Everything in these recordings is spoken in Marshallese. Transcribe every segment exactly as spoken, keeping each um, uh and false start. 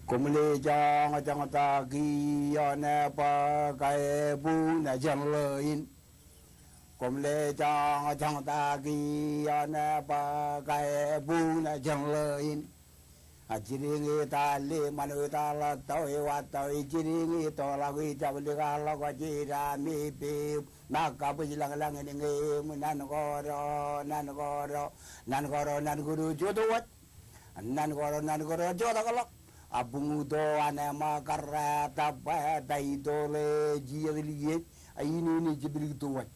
Koṃle joñjoñ ta kiiō ne ba kae buñ jān ḷō in. Koṃle joñjoñ ta kiiō ne ba kae buñ jān ḷō in. A jidiñ i tali ṃanwe ta ḷattau i wattau i jidiñ i toḷọk i jablik a ḷọk a jidami pip. Ṃōk kabwij lañlañ in ñe im nan koro nan koro nan koro nan koro jotwōj. Nan koro nan koro jotakḷọk. A buñ uto an eṃṃakar ta ba ba itoḷe jijet liej a in in jeplik towōj.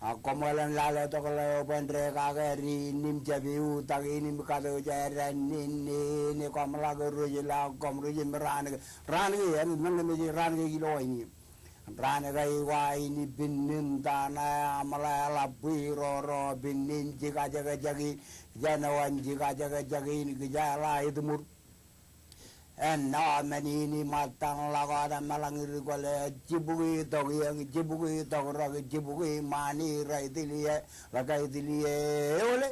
A koṃeḷen lale tokḷe obwen re kake ri nim jepiutak in im kato jeran in in koṃḷọk rej ḷọk koṃ rej im raan ke raan ke en men ke mej raan ke ilo in. Raan ke iwa in ipin in tana aṃ ḷe ḷap bwe roro pin in jikajekjek in jān wan jikajekjek in kijeḷā itiṃur. Āinwōt men in im ṃōttan ḷọk wōt eṃṃan ḷọk ri kwōle jibukwi tok iōñ jibukwi tok rōk jibukwi ṃaan i rej tiliō ḷọk ej tiliō eole.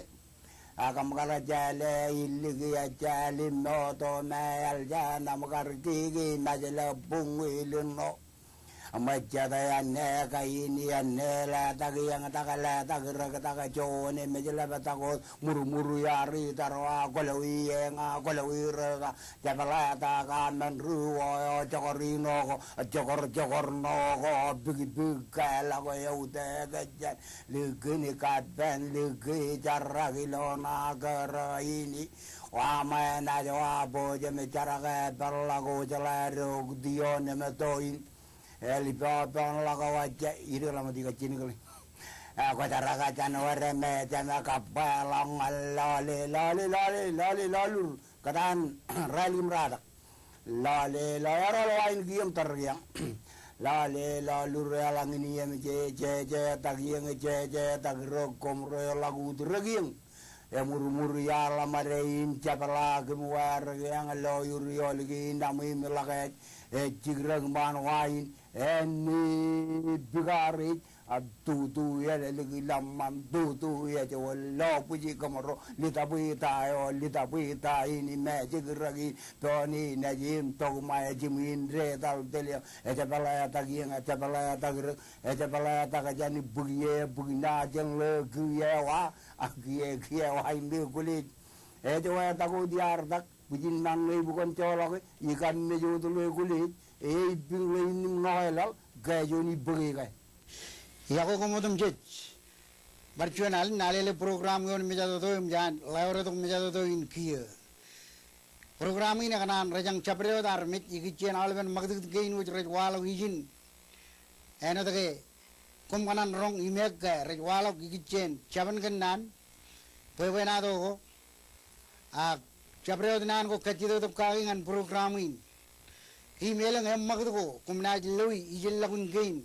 Ak kōṃ kar jāle iliki ejāl im oto me eḷ jān aṃ kar kiki mejle buñ ilin ṇo. Ṃōjjātā āne kain āne letak iōñ tak letak rōk tak juon emej ḷap tak wōt murmur iar itarwa kwōlọwi eñ a kwōlọwi rōk a jepḷatak a men ri wō eo jokor ṇo ko jokor jokor ṇo ko bikbik ke ḷọk eo te ke jān likin kapen liki jarak ilo ṇa kōrā in. Wa ṃae naaj wa bōjām jarak e peḷḷọk wōj ḷe rok tion emeto in. Eḷ ippān ḷọk wōj ij ḷōmṇak ikijjien kile. Kwōjarrak jān wōr me jema kabba ḷọk ñan lale lale lale lale lalur. Kōtaan rālik im ratak. Lale lale ro lo ain kiiō im tar kiiō. Lale lalur eḷaññe im je je jetak iōñ je jetak rōk koṃ ro eḷak ut rōk iōñ. Emurmur iaḷ ḷōmṇak in jepḷaak im wāwōr eñ lo ur iolik in aṃ im ḷak ej ej jik rōk ṃaan wa in. Āne bikar ej a tutu ālōlik ḷōṃṃan tutu ej wōt lo bwij kōṃro ḷitōb ita eo ḷitōb ita in im ejik rōk in pein in ej im tok ṃae jimwin detal telio ejepḷaak iōñ ejepḷaak rōk ejepḷaak jān bwij e bwij ṇa jān ḷe kiiō wa. Ak kiiō kiiō wa im ekwōlej. Ej wāwōr tak wōt iar tak bwijin ṇae ṇe bukon joḷọk e ikam mej wōt ḷe ekwōlej. Eipiñ ḷe in im ñoke laḷ ke juon ibōk ikae. Iọkwe koṃ otemjej. Bar juon alen alele program ioon mejatoto im jān ḷaoretok mejatoto in kiiō. Program in ekōṇaan rej jañ jabdewōt armej ikijjien aolepen ṃakūtkūt kein wōj rej waḷọk ijin. Āinwōt ke koṃ kōṇaan roñ im ekke rej waḷọk ikijjien jabōn kōn naan bwebwenato ko. Ak jabdewōt naan ko kajjitōk kaki ñan program in. Im elōñ eṃṃakūt ko koṃ naaj loi ijellọkun kein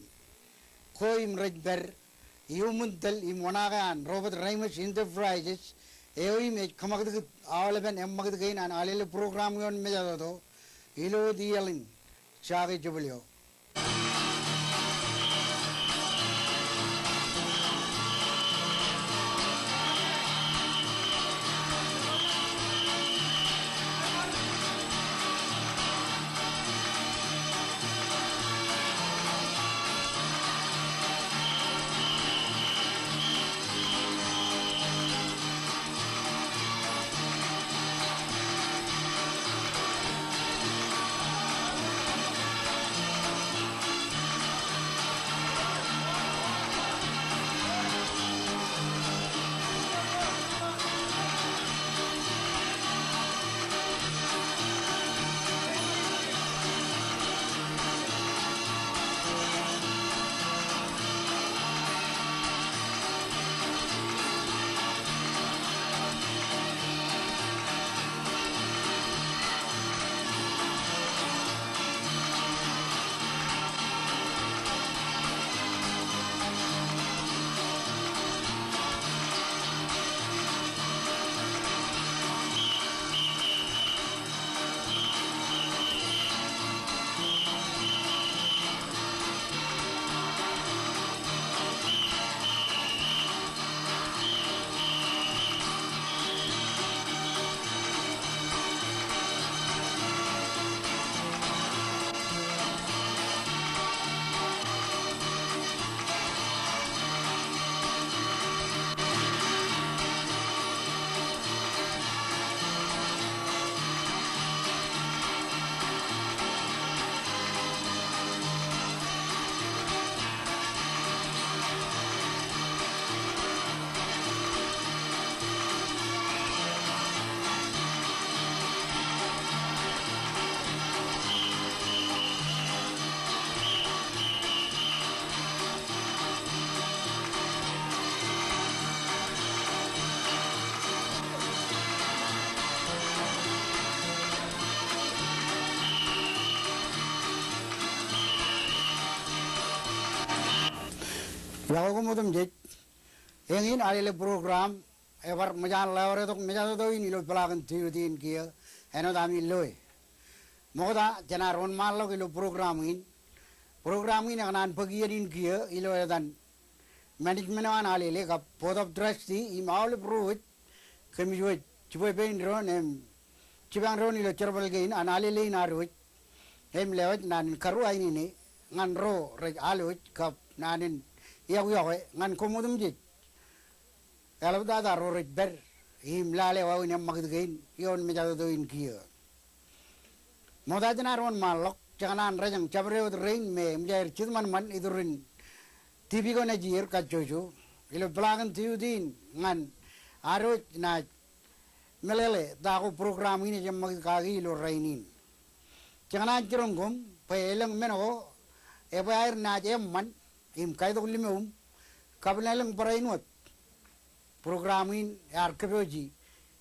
ko im rej pād iuṃwin tōl im oṇaake an Robert Reimers Enterprises eo im ej kōṃakūtkūt aolepen eṃṃakūt kein an alele program ioon mejatoto ilo wōt iaḷ in. Jake jebōl eo. Iọkwe koṃ otemjej. Eñin Alele program ebar ṃōj an ḷeọre tok mejatoto in ilo peḷaakin tuyut in kiiō āinwōt ami loe. Ṃokta jen ar wōnṃaanḷọk ilo program in. Program in ekōṇaan bōk iien in kiiō ilo etan management eo an Alele kab Board of Trustee im aolep ro wōj kōmij wōj jibwe pein doon im jipañ doon ilo jerbal kein an Alele in ad wōj im lewōj naan in karuwainene ñan ro rej al wōj kab naan in iọkwe iọkwe ñan koṃ otemjej. Eḷaptata ro rej pād im lale wāween eṃṃakūt kein ioon mejatoto in kiiō. Ṃokta jen ar wōnṃaanḷọk, jekōṇaan rejañ jabdewōt rein me eṃōj aer jitōṃanṃan iturin TV ko nejier kajjojo ilo peḷaakin tuyut in ñan ad wōj naaj meḷeḷe ta ko program in ej eṃṃakūt kaki ilo rainin. Jekōṇaan jiroñ koṃ bwe elōñ men ko ebwe aer naaj eṃṃan im kaitok limōṃ kab elōñ barāinwōt. Program in ear kōpooji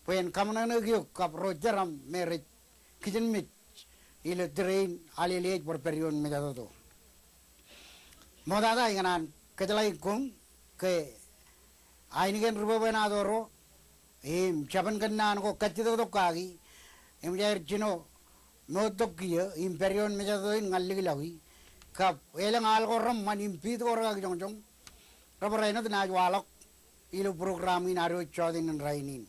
bwe en kaṃōṇōṇō eok kab ro jeram me rej kijenmej ilo tōre in Alele ej bar pād ioon mejatoto. Ṃoktata ikōṇaan kōjeḷāik koṃ ke ainikien ri bwebwenato ro im jabōn kōnnaan ko kajjitōktok kaki eṃōj aer jino moottok kiiō im pād ioon mejatoto in ñan likilọki kab elōñ al ko reṃṃan im piit ko rekaki joñjoñ rej bar āinwōt naaj waḷọk ilo program in ad wōj jọteen in rainin.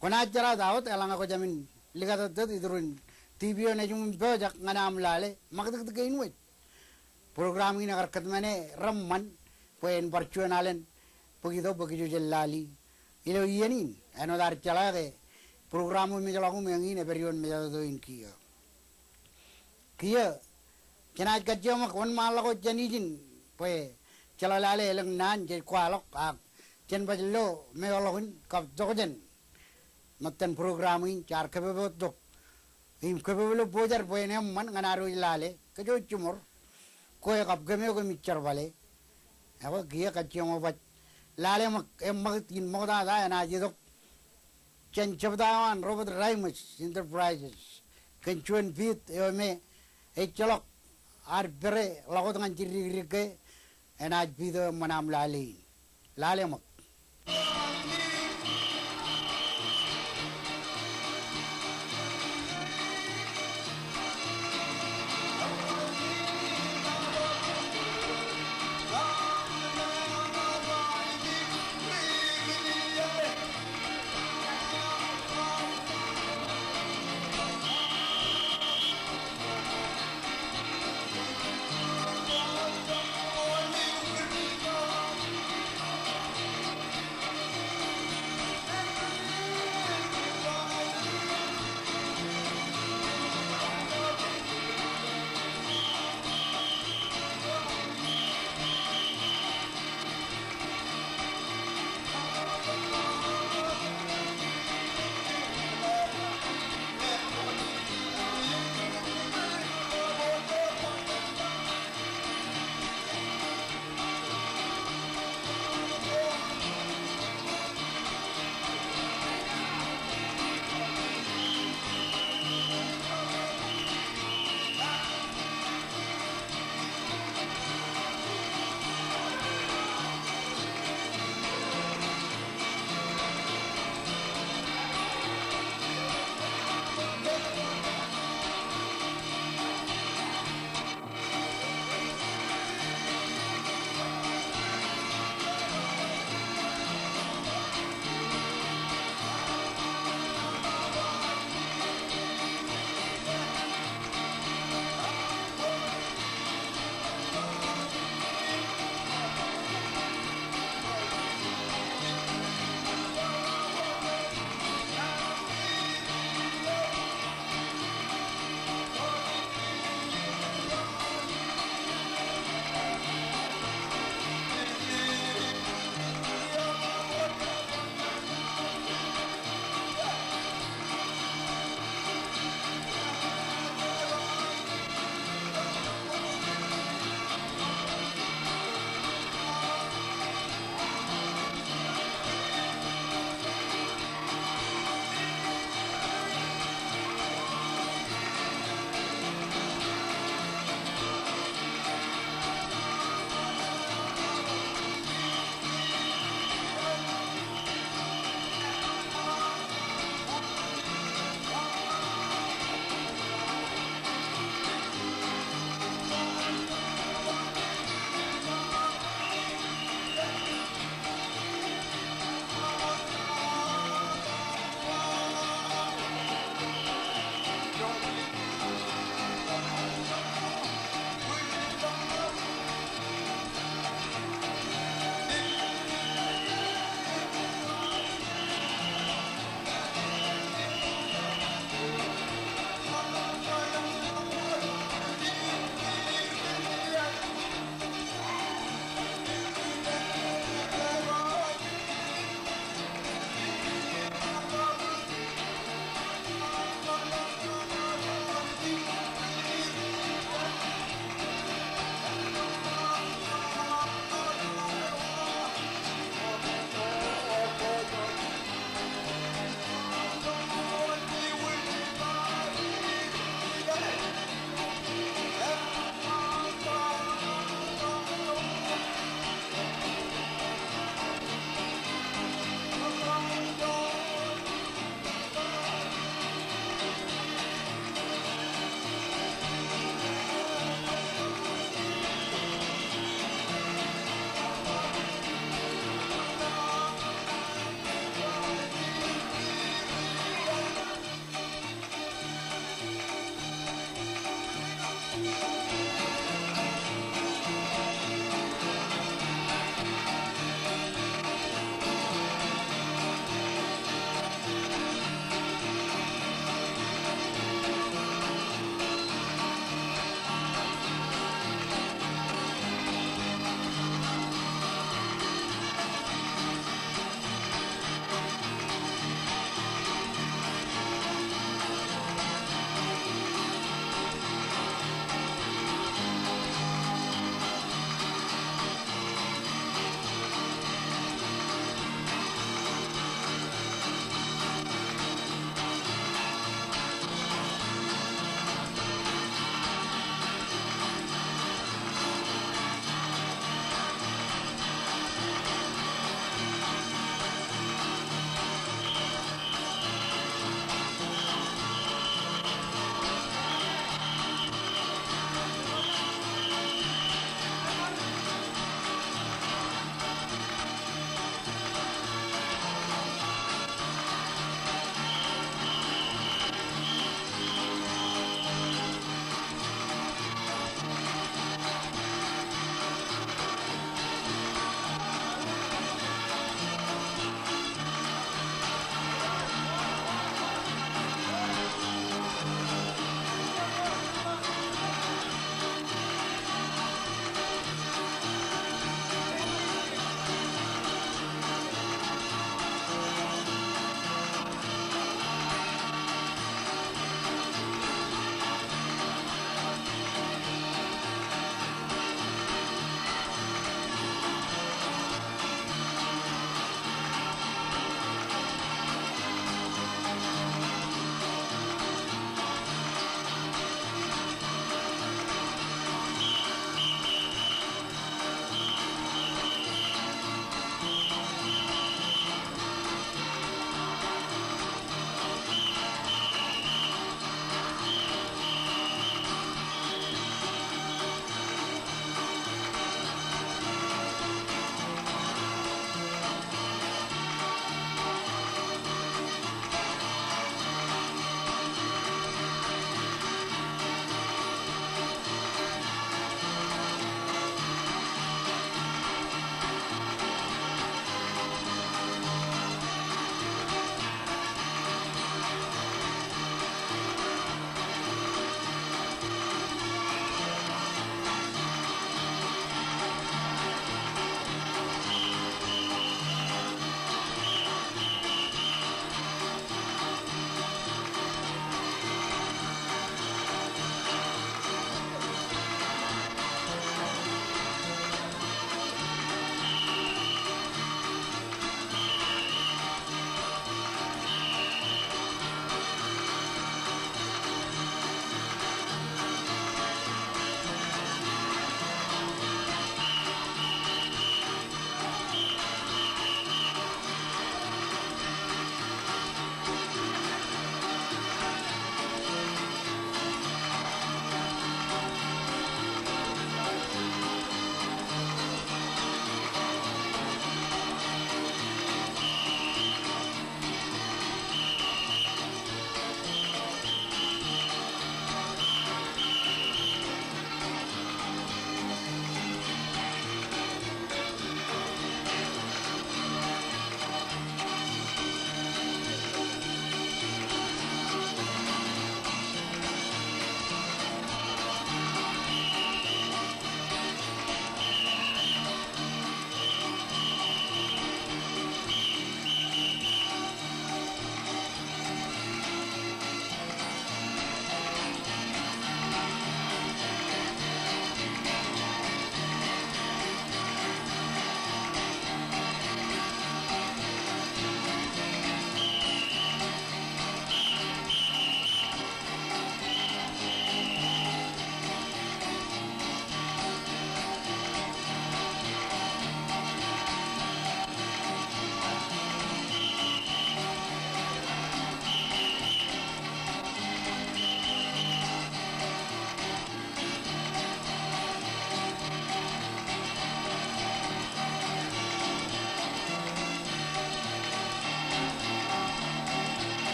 Kwōnaaj jerata wōt eḷaññe kwō jāmin likatōttōt iturin TV eo nejiṃwin pojak ñan aṃ lale ṃakūtkūt kein wōj. Program in ekar kōtmāne reṃṃan bwe en bar juon alen bōktok bwe kōj wōj lale ilo iien in āinwōt ad jeḷā ke program eo mejḷọk im eñin ej pād ioon mejatoto in kiiō. Kiiō jenaaj kajjioñ ṃōk wōnṃaanḷọk wōt jān ijin bwe jeḷā lale elōñ naan jej kwaḷọk ak jen baj lo meḷọkin kab tokjān ṃōttan program in jaar kōpootok im kōpootok ilo bōjad bwe en eṃṃan ñan ad wōj lale kōj wōj jiṃor kwe kab kōm eo kōmij jerbale. Ekwe kiiō kajjioñ eo baj lale ṃōk eṃṃakūt in ṃoktata enaaj itok jān jebta eo an Robert Reimers Enterprises kōn juon piit eo me ejjeḷọk ad pere ḷọk wōt ñan jidik ke enaaj piit eo eṃṃan aṃ lale in. Lale ṃōk.